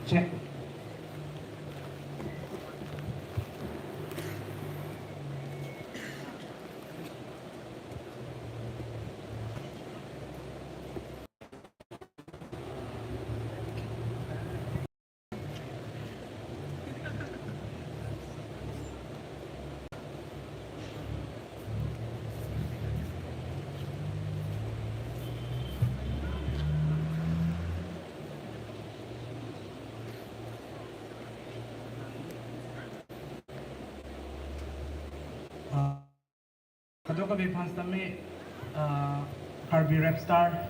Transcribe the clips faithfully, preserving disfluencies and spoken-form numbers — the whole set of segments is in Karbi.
Check. Kadokave aphan sitame, ah, Karbi Rap Star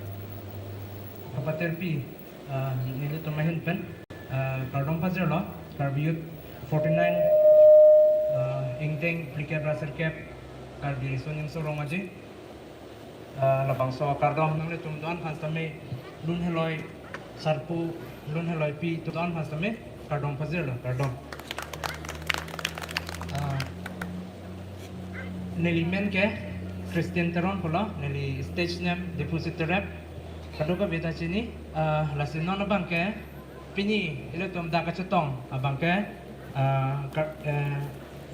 kapaterpi, ah, nelitum ahin pen, ah, kardom pajirlo, Karbi Youth forty-nine, ah, ingdeng phlikep ra sirkep, Karbi Riso Nimso Rong Aje, ah, labangso kardom nanglitum do-an aphan sitame, lun heloi sarpo, lun heloi pi atum do-an aphan sitame kardom pajirlo, kardom. Ah, neli men ke Christian Teron pulo, neli stage name Diphu City Rap. Kadokave ta chini, ah, lasi non abang ke pini ilitum dak kachetong abang ke, ah, ka-, eh,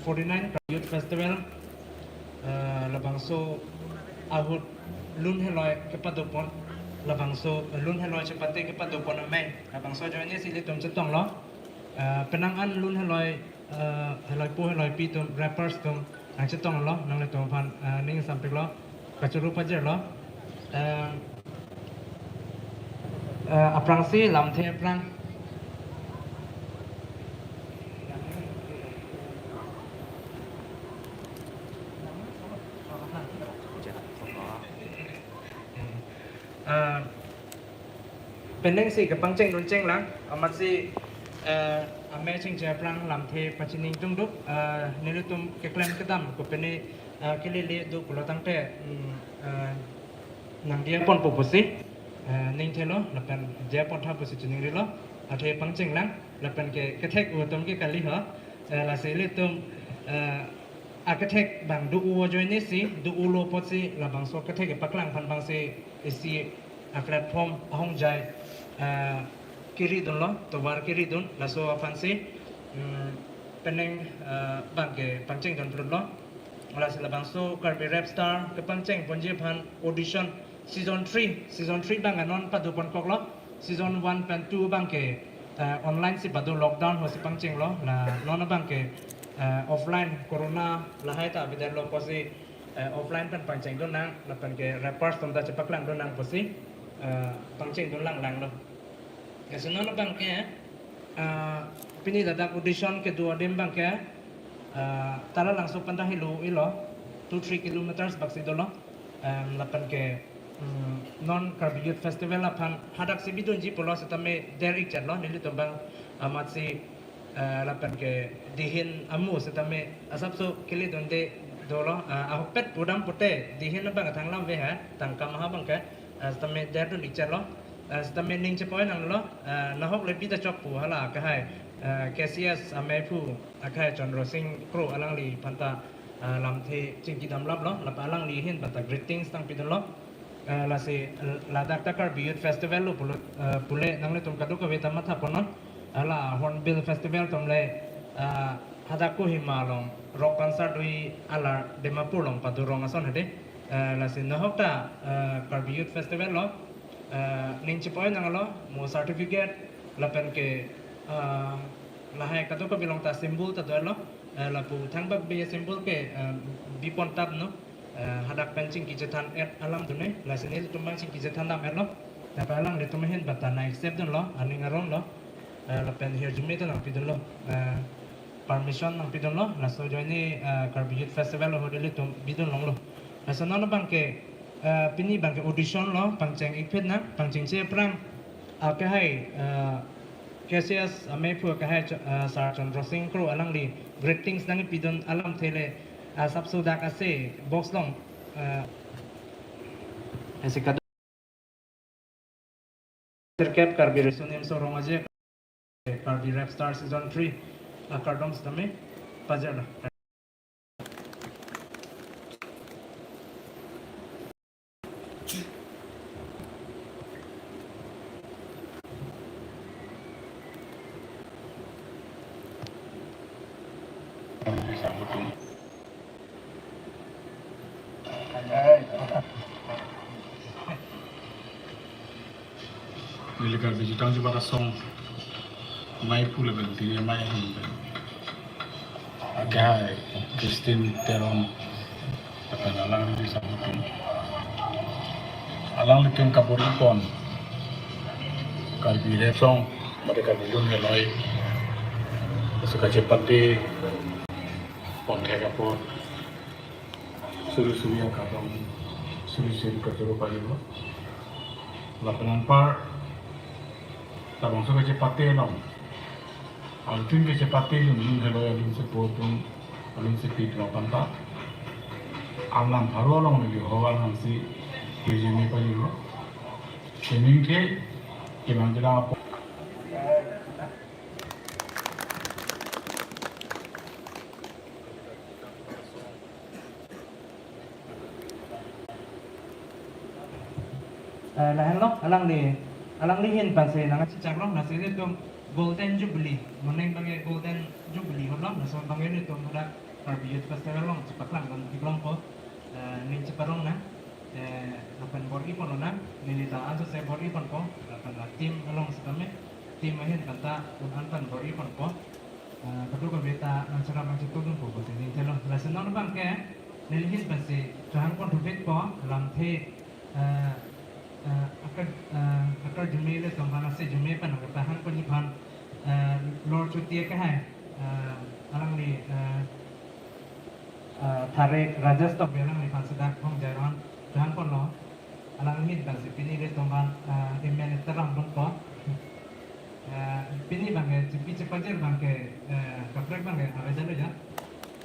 forty-nine Youth Festival, eh, labangso ahut lun heloi kepadopon, labangso, eh, lun heloi chepate kepadopon amei, labangso ajoine si ilitum chetonglo. Eh, penang an lun heloi, eh, heloipo heloipi atum, rappers atum nangchetonglo, nanglitum aphan, eh, ning sampiklo, kachoro pajirlo. Eh, eh, aphrangsi lamthe aphrang. Eh, penang si kepangcheng duncheng lang, amatsi, eh, amei chingche aphrang lamthe pachini ingtungduk, eh, nelitum keklem kedam kopine, eh, kelele do pulo tangte, mm, eh, nangdiya ponpo pusi, eh, ningthelo, lapen diya pontha pusi chiningrilo, athe pangcheng lang, lapen ke kethek atum ke kali ho, eh, lasi ilitum, eh, akethek abang do-o ajoine si, do-olo apotsi, labangso kethek kepaklang aphan abang si, isi a-platform ahongjai, eh, kiri dunlo, tovar kiri dun, laso aphan si, mm, penang, eh, abang ke pangcheng dun prutlo. Lasi labangso Karbi Rap Star kepangcheng ponji aphan audition season three, season three abang non pado ponkoklo, season one pen two abang ke, eh, online si pado, lockdown ho si pangchenglo, la non abang ke, eh, offline corona lahai ta avedetlo pusi, eh, offline pen pangcheng dun nang, lapen ke rappers atum ta chepaklang dun nang pusi, eh, pangcheng dun langlanglo. Lasi non abang ke, eh, pini ladak audition kedo adim abang ke, eh, Taralangso pen ta helo ilo, two three kilometers bak si dolo. Em, lapen ke, mm, non Karbi Youth Festival aphan hadak si bidunji pulo sitame der-ik chetlo, nelitum abang amatsi, eh, lapen ke dihin amu sitame asapso kele dunde dolo, eh, ahokpet pudam pute dihin abang thang lam ave ha, tangka maha abang ke, eh, sitame der dun-ik chetlo, eh, sitame ning chepoi nanglo, eh, nahok le pi ta chok pu hala akehai, eh, K C S amei aphu akehai Chandra Singh Kro, alangliphan ta, eh, lamthe chingki damlaplo, lapen alangli ahin pen ta greetings nangpidunlo. Eh, lasi, eh, ladak ta Karbi Youth Festival lo pulo, eh, pule nanglitum kadokave ta matha ponnon. Hala Hornbill Festival atum le, eh, hadak Kohima along rock concert dui alar Dimapur along pado rong ason hedi. Eh, lasi nahok ta, eh, Karbi Youth Festival lo, eh, ning chepoi nanglo, mo certificate, lapen ke, eh, lahai kadokave along ta symbol ta dolo, eh, lapu thangbak be symbol ke, eh, bipon tap no, eh, hadak pen chingki chethan et alam dun-e, lasi nelitum abang chingki chethan dam etlo. Lapen alanglitum ahin pen ta nang-accept dunlo, aning aron lo, eh, lapen hirjume ta nangpidunlo, eh, permission nangpidunlo, laso ajoine, eh, Karbi Youth Festival ahut ilitum bidun longlo. Laso non abang ke, Eh, pini abangke audition lo, pangcheng-ik phet nang, pangchengche aphrang, ah, akehai, eh, K C S amei aphu akehai Ch-, eh, Sir Chandra Singh Kro alangli greetings nangpidun alamthe le, ah, sapso dak ase box along, eh, ase kadokave Karbi Reso Nimso Rong Aje, Karbi Rap Star Season three akardom sitame pajirlo. Neli Karbi Jutang Jubat Asong amei aphu lapen pini amei ahin pen akehai Christine Teron lapen alangli sahutum, alanglitum kabor-ipon Karbi Rap Song mate Karbi Lun Heloi, laso kachepate pon thek apot suri suri akardom, suri suri kachoro pajirlo. Lapen anpar labangso kachepate along, alun kachepate Lun Lun Heloi alun sepo atum, alun sepi atum aphan ta alam pharo along neli ho alangsi hirjume pajirlo. Sining the kemang kedang apot. Eh, lahenlo, alangli, alangli ahin pensi nangchechaklo, lasi nelitum Golden Jubilee, moning abangke Golden Jubilee ahutlo, laso abangke nelitum hadak Karbi Youth Festival along chepaklang dun-ik longpo, eh, ning cheparong nang, eh, lapen bor-iponlo nang, neli ta ansose bor-iponpo, lapen la team along sitame, team ahin pen ta un-an pen bor-iponpo. Ah, kadokave ta nangcherap nangchetu dunpo pusi ning thelo. Lasi non abangke neli ahin pensi chehangpon thupikpo, lamthe, ah, ah, akar, ah, akarjume ilitum aphan, ase jume pen nangketahang pen iphan, ah, Lor Chuti akehai, ah, alangli, ah, ah, Thare Rajesh Tokbi alangliphan sita Hongjai aron chehangponlo. Alangli ahin pensi pini ilitum aphan, ah, amen teram ponpo. Eh, pini abangke, chepi chepajir abangke, eh, kaprek abangke, avedetlo ya.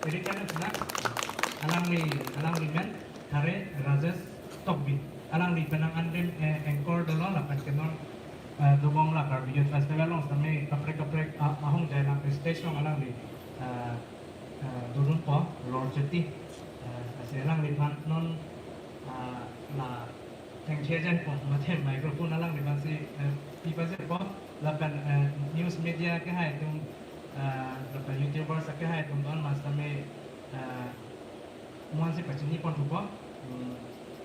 Eri kanu sina, alangli, alangli amen, Thare Rajesh Tokbi. Alangli penang anrim, eh, anchor dolo lapen ke non, eh, dobom la Karbi Youth Festival along sitame kaprek kaprek, ah, ahongjai alam stage along alangli, eh, eh, dodunpo, Lor Chuti. Eh, lasi alangliphan non, ah, la thengthe ajanpo, mate microphone alangliphansi, eh, pipajirpo, lapen, eh, news media akehai atum, eh, lapen YouTubers akehai atum don mas tame, eh, mo-ansi pachinipon thupo, hmm,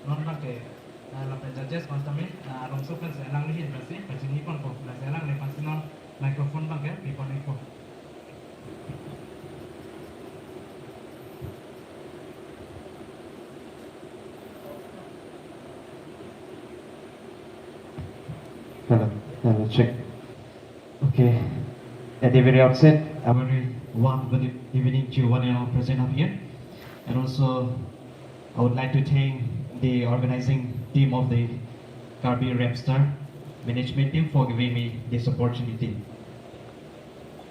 non abangke, eh, lapen judges mas tame, eh, arongso pensi alangli ahin pensi pachiniponpo, lasi alangliphansi non microphone abangke pipon-ikpo. Hello, hello, check. Okay. At the very outset, a very warm good evening to one and all present up here. And also, I would like to thank the organizing team of the Karbi Rap Star management team for giving me this opportunity.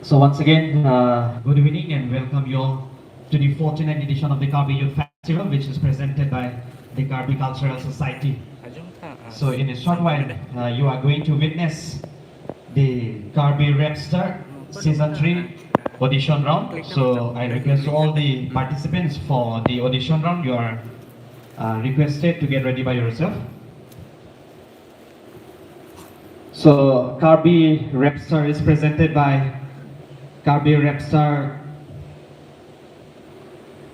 So once again, uh, good evening and welcome you all to the forty-ninth edition of the Karbi Youth Festival, which is presented by the Karbi Cultural Society. So in a short while, uh, you are going to witness the Karbi Rap Star Season three audition round. So I request all the participants for the audition round, you are, uh, requested to get ready by yourself. So Karbi Rap Star is presented by Karbi Rap Star,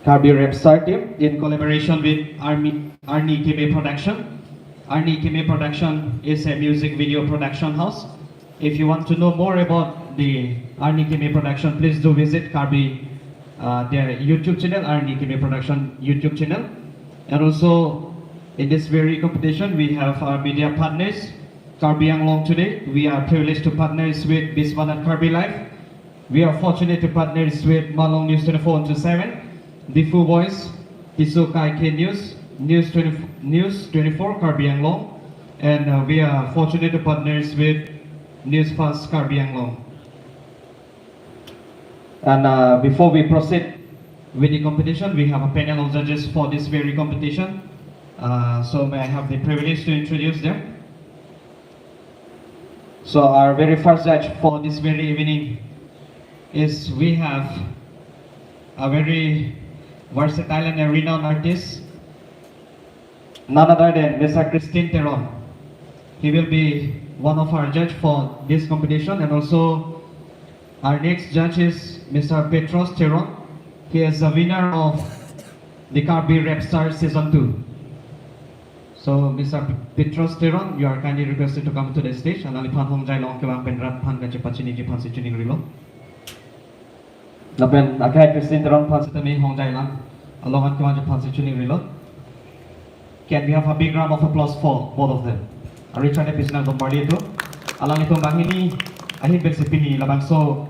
Karbi Rap Star team in collaboration with Army, Arni Keme Production. Arni Keme Production is a music video production house. If you want to know more about the Arni Keme Production, please do visit Karbi, uh, their YouTube channel, Arni Keme Production YouTube channel. And also, in this very competition, we have our media partners, Karbi Anglong Today. We are privileged to partners with Biswanath Karbi Live. We are fortunate to partners with Malong News twenty-four into seven, Diphu Voice, Tisso Kaikhe News, News twenty, News twenty-four Karbi Anglong, and uh, we are fortunate to partners with News Fast Karbi Anglong. And uh, before we proceed with the competition, we have a panel of judges for this very competition. Uh, so may I have the privilege to introduce them? So our very first judge for this very evening is, we have a very versatile and a renowned artist, none other than Mister Christine Teron. He will be one of our judge for this competition, and also our next judge is Mister Petros Teron. He is the winner of the Karbi Rap Star Season two. So, Mister Petros Teron, you are kindly requested to come to the stage. Alangliphan hongjai along kevang pen rat aphan kachepachiniji aphansi chiningrilo. Lapen akhai Christine Teron aphan sitame hongjai alang along an kevangji aphansi chiningrilo. Can we have a big round of applause for both of them? Richard episode number itu. Alanglitum banghini ahin pensi pini labangso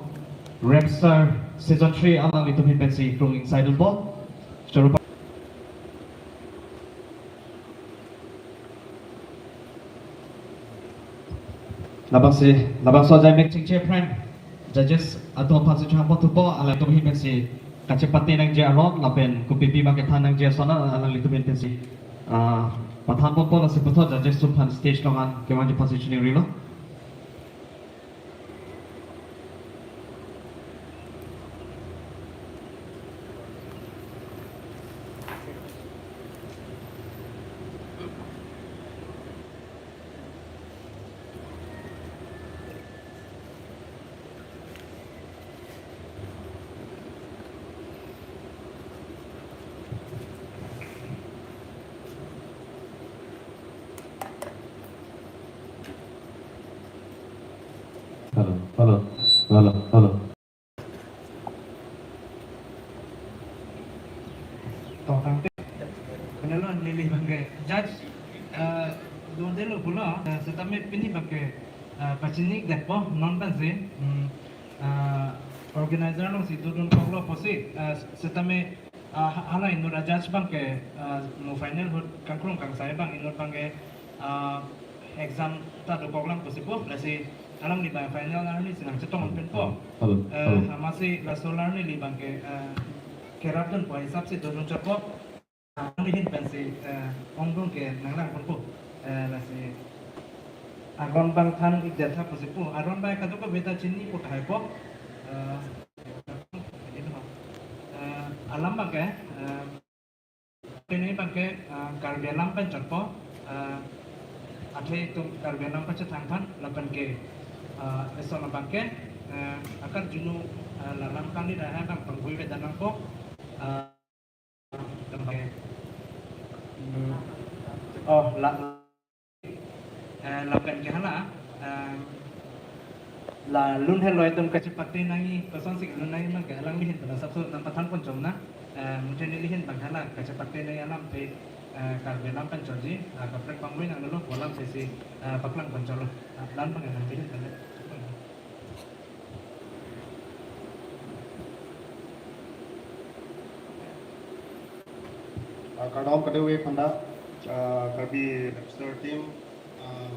Rap Star Season three alanglitum ahin pensi krung ingsai dunpo. Serupa labangsi, labangso ajai mek chingche aphrang judges atum aphansi chehang pon thupo, alanglitum ahin pensi kachepate nangji aron lapen kopipi abang kethan nangji ason alanglitum ahin pensi, ah, pathan ponpo. Lasi puthot judges atum aphan stage along an kevangji aphansi chiningrilo. Hello, hello, hello, hello. To tangte. Penelo neli abangke judge, eh, dodelo pulo, eh, setame pini abangke, eh, pachini detpo non abangsi, hmm, eh, organizer alongsi dodun koklo pusi, eh, setame, eh, ha-, hala inut ajudge abangke, eh, mo final ahut kangkrung kangsai abang inut abangke, eh, exam ta dokoklang pusi po, lasi alangli abang final arni si nangchetong penpo. Hello, eh, hello. Amatsi laso arni neli abangke, eh, kerap dunpo hisapsi dodun chotpo. Alangli ahin pensi, eh, ongdung ke nanglang ponpo. Eh, lasi aron abang than-ik detha pusi po. Aron abang kadokave ta chinipo tahai po. Eh, itu, eh, alam abangke, eh, pini abangke, ah, Karbi alam pen chotpo, ah, athe itum Karbi alam pen chethang aphan lapenke, ah, eson abangke, ah, akarjuno, ah, la alam kali dah abang pangvui vedan nangpo, ah, abangke, hmm, oh, la, eh, lapenke hala, eh, la lun helo itum kachepate nangji, kosonsi lun nangji abangke alangli ahin pen asapso nangpathan pon chom na, eh, mungkin neli ahin abang hala kachepate nangji alam pen, eh, Karbi alam pen chotji, eh, kaprek pangvui nanglo, pu alam pensi, eh, paklang pon chotlo, eh, la-an abang nangli ahin pen. Ah, kardom kadokave aphanta, ah, Karbi Rap Star team, ah,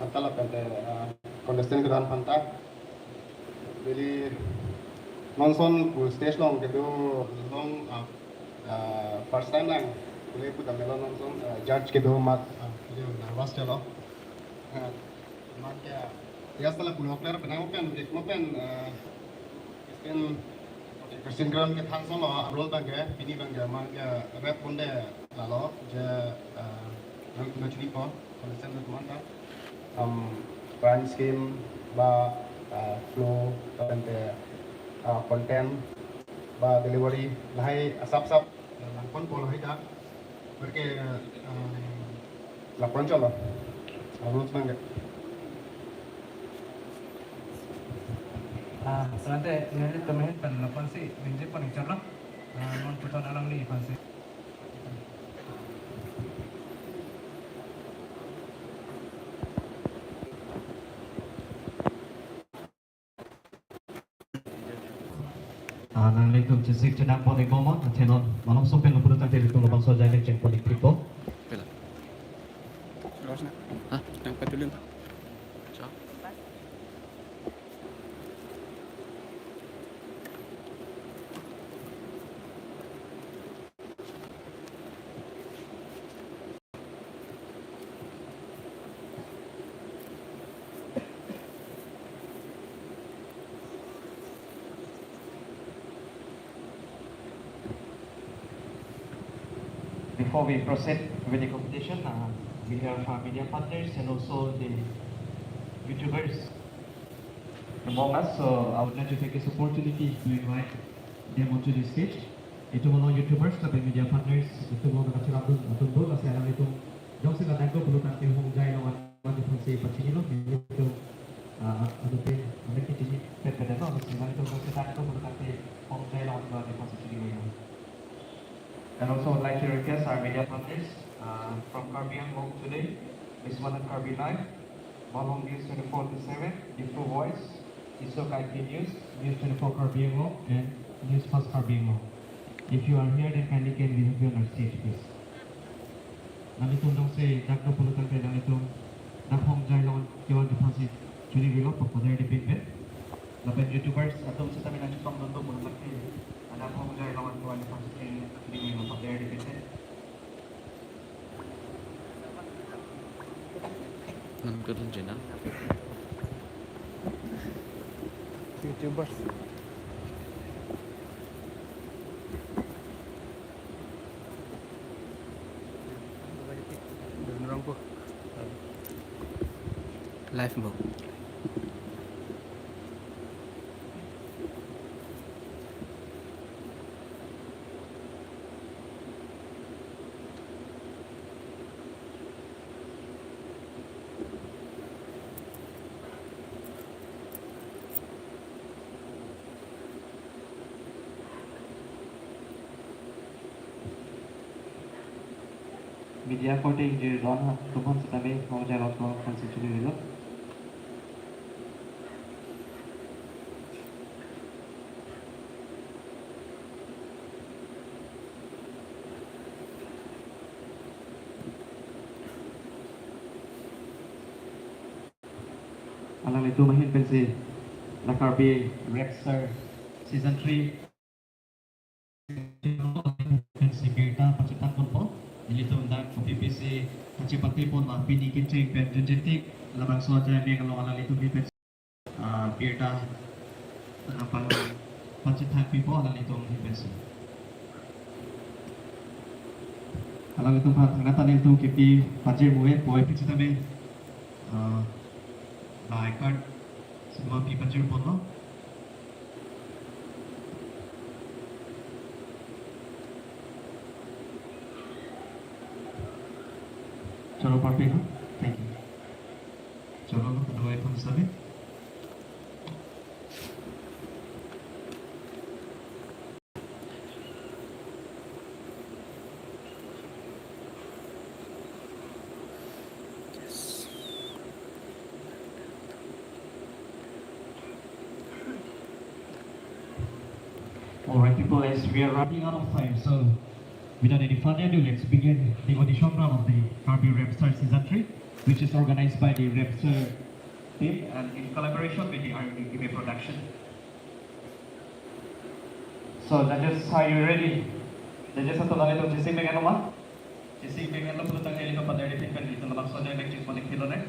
aphanta lapente, ah, contestant kedo-an aphanta. Neli non ason pu stage along kedo along, ah, ah, first time lang, kule pudam melo non ason, ah, judge kedo amat, ah, kule nervous chalo. Ah, amat ke, ya salah pulo clear penang pen, ritmo pen, ah, pen Christine Teron kethan solo, arul abangke, pini abangke, abangke rap ponde lalo, je, eh, nangtum chinipo, contestant atum aphanta, um, rhyme scheme, ba, eh, flow, lapen te, eh, content, ba delivery, lahai asap-sap, eh, nangponpo lahai ta. Berke, eh, lapon chotlo. Arul abangke. Ah, sante, neli atum ahin pen laponsi, ningje pon-ik chotlo. Ah, non puthot alangli aphansi. Ah, nanglitum chesik chenam pon-ik bomnon, athe non malom sum pen lo pulo tangte ilitum labangso ajai mek cheng pon-ik pipo. Pela. Los na. Hah? Nang patulun. Cha. Before we proceed with the competition, uh, we have our media partners and also the YouTubers among us. So I would like to take this opportunity to invite them onto the stage. Itum along YouTubers lapen media partners, itum along kachirapdun atum do, lasi alanglitum jongsi ladak do pulo tangte hongjai along an-, anphan si pachinilo, itum, ah, anuttin, amek kechinipet pedet lo, lasi alanglitum jongsi ladak do pulo tangte hongjai along anphan si chinilo. And also would like to request our media partners, uh, from Karbi Anglong today, Miss One and Karbi Live, Malong News twenty-four into seven, Diphu Voice, Isok I P News, News twenty-four Karbi Anglong, and News Fast Karbi Anglong. If you are here, then kindly can we have you on our stage, please. Nanglitum jongsi dak do pulo tangte nanglitum dak hongjai along kevan aphan si chini rilo, pader dipin pen. Lapen YouTubers atum sitame nangchetongdun do pulo tangte, dak hongjai along kevan aphan si chini rilo, pader dipin pen. Nang kedun jena. YouTubers. Live mo. Media korte ingjir don ha, atum aphan sitame hongjai along kevan aphan si chini rilo. Alanglitum ahin pensi la Karbi Rap Star Season three pensi birta pachethan ponpo. Ilitum dak kopi pisi kachepate pon ma pini kecheng pen junjetik labangso ajai mek along alanglitum ahin pensi, ah, birta, ah, pang pachethan pipo alanglitum ahin pensi. Alanglitum aphan thangnat ta nelitum kipi pajir muve, puvoiphit sitame, ah, la I card sitame pi pajir ponlo. Choro parpik, no? Thank you. Choro, no? Kadokave aphan sitame. All right, people, as we are running out of time, so without any further ado, let's begin the audition round of the Karbi Rap Star Season three, which is organized by the Rap Star team and in collaboration with the R K K P production. So, judges, are you ready? Judges atum, nanglitum chesik mek-etlo ma? Chesik mek-etlo pulo tangte ilitum pader dipin pen ilitum labangso ajai mek cheng pon-ik thilo ne.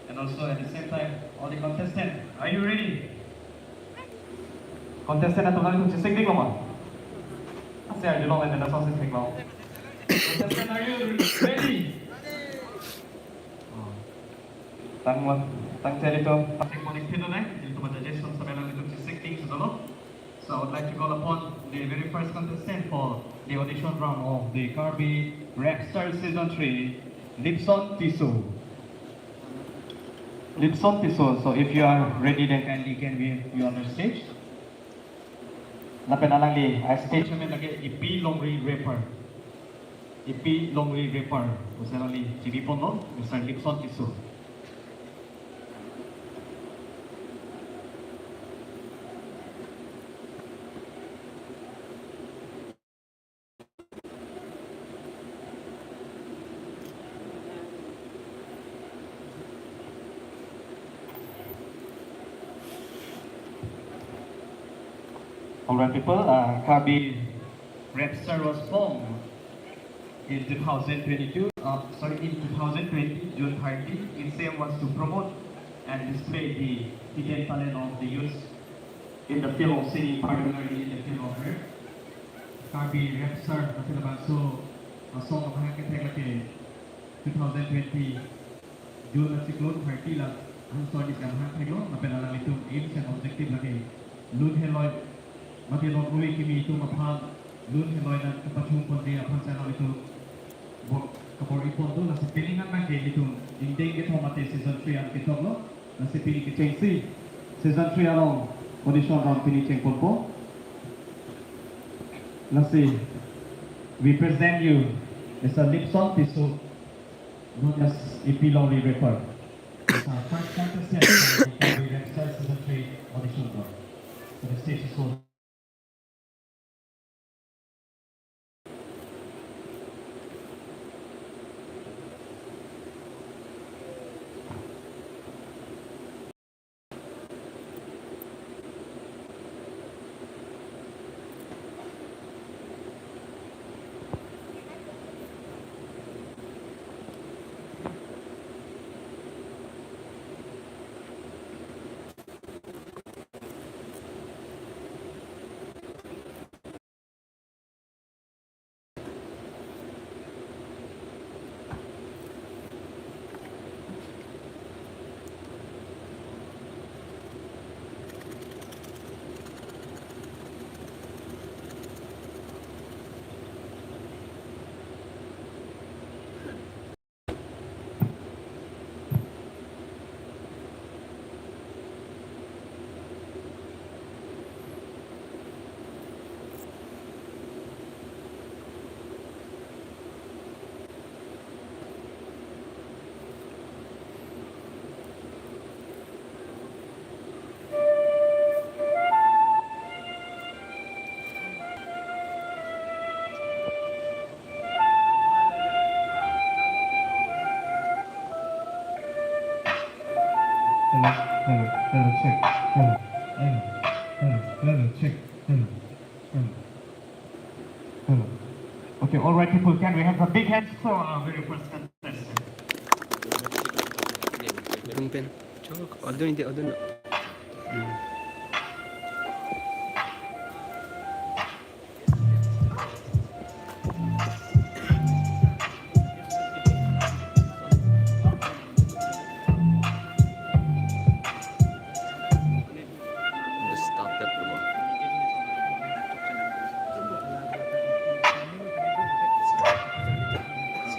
And also at the same time, all the contestant, are you ready? Contestant atum, nanglitum chesik mek-etlo ma? Ase arjulong le, laso chesik mek-etlo. Contestant, are you ready? Oh. Tang mo, tangte ilitum pacheng pon-ik thilo ne, ilitum ajudges atum sampai nanglitum chesik mek-etlo. So I would like to call upon the very first contestant for the audition round of the Karbi Rap Star Season three, Lipson Tisso. Lipson Tisso, so if you are ready, then kindly can we have you on the stage. Lapen alangli a-stage amen lake Ipi Longri Rapper. Ipi Longri Rapper. Pusi alangli chibi ponlo, Mister Lipson Tisso. All right, people, uh, Karbi Rapstar was formed in two thousand twenty-two, uh, sorry, in two thousand twenty, June thirty. Its aim was to promote and display the hidden talent of the youth in the field of singing, particularly in the field of rap. Karbi Rapstar, mate labangso asong amahang kethek lake two thousand twenty June achiklo thirty la hangso arni si amahang theklo, lapen alanglitum aims and objective lake lun heloi, mate non ove kimi atum aphan lun heloi nangkapachung ponji aphan si alanglitum bor-, kabor-i pon do. Lasi pini nang nangke ilitum ingdeng kethom mate season three an kechoklo. Lasi pini kechengsi season three along audition round pini chengponpo. Lasi we present you as a lip song piso, known as Ipi Longri Rapper. It's our first contestant for the Karbi Rapstar season three audition round. So the stage is yours. Hello, hello, hello, check. Hello, hello, hello, hello, check. Hello, hello, hello. Okay, all right, people, can we have a big hand for our very first contestant? Tung pen. Chok, odun ide, odun. Hmm.